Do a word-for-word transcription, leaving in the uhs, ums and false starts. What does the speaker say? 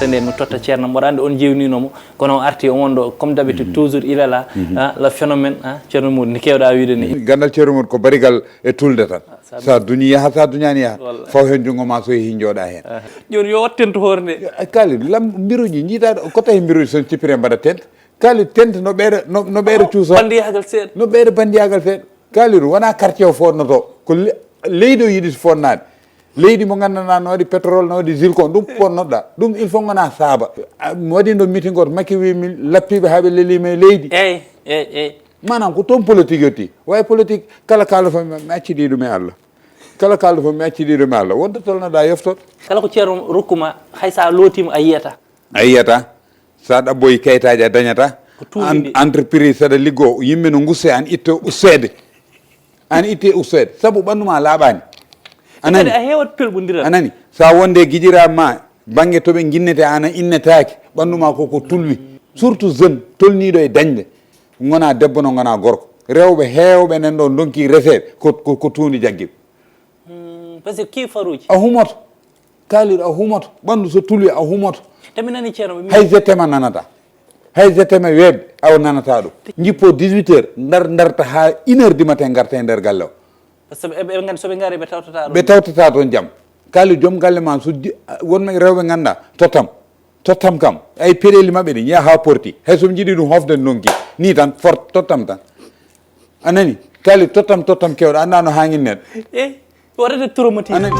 Nde mi totta Ceerno, mboɗo anndi on jeewninomo, kono o arti o wonɗo, comme d'habitude, toujours il est là. Ah, le phénomène, ah, Ceerno Mody, ni kewɗa wiide ni. Gandal Ceerno Mody ko barigal e tulde tan. Sa duñi yaha, sa duñani yaha. Wallahi. Faw hen junngo ma so yehi jooɗa hen. Jooni yo wattentu hoore nde. Kali lam mbiruji jiidaɗo ko tawi mbiruji son cippire mbaɗa tente. Kali tente no ɓeyɗa, no, no ɓeyɗa cuusa. Bandiyagal seeɗa. No ɓeyɗa bandiyagal seeɗa. Kaliru wona quartier o fotnoto. Ko le-, leydi o yiɗi fotnaade. Leydi mo gandanɗa no waɗi pétrole, no waɗi zircon, ɗum fotnoɗa. Ɗum il faut gona saaba. A, mi waɗi ɗo meeting goto, Macky wi mi lappiɓe ha ɓe lelima e leydi. Eyyi, eyyi, eyyi. Manam ko toon politique yetti. Way politique kala kala fof mi, mi accidi ɗum e Allah. Kala kala fof mi accidi ɗum e Allah. Wonta tolnoɗa yoftot. Kala ko Ceerno rokkuma, hay sa lootima a yiyata. A yiyata. Sa ɗabboyi kayitaji a dañata. Ko tuubi en-, ɗi. Entreprise saɗa liggo, yimɓe no gusse an itte usseede. An itte usseede. Sabu ɓandu ma laaɓani. A nani? Kadi a heewat pelɓondiral. A nani? Sa wonde gijira ma, bannge to ɓe ginnete, an a innetaake, ɓanndu ma ko, ko tulwi. Surtout jeune, tolniiɗo e dañde. Ngona debbo no ngona gorko. Rewɓe heewɓe nen ɗo ndonki reseede, ko, ko, ko tuundi jaggi ɓe. Hmm, parce que kii faruuji. A humoto. Kaliɗo a humoto. Ɓanndu so tulwi a humoto. Te mi nani Ceerno, ɓe mbi- Hay je t'aime a nanata. Hay je t'aime weeɓde, awa nanata ɗum. Jippo dix-huit heures, ndar, ndarta ha une heure du matin, ngarta e nder galle o. Parce que ɓe, ɓe nganndi so ɓe ngari ɓe tawtata ɗum. Ɓe tawtata toon jam. Kali joom galle ma so di-, wonɓe rewɓe ngannda, tottam. Tottam kam. Ay peɗeli maɓɓe ɗi, yaha ha porti. Hay so mi jiɗi ɗum hofde ndonki. Ni tan, fort, tottam tan. A nani? Kali tottam, tottam kewɗo, annda no hangin neɗɗo. Eh, waɗata traumatisme. A nani?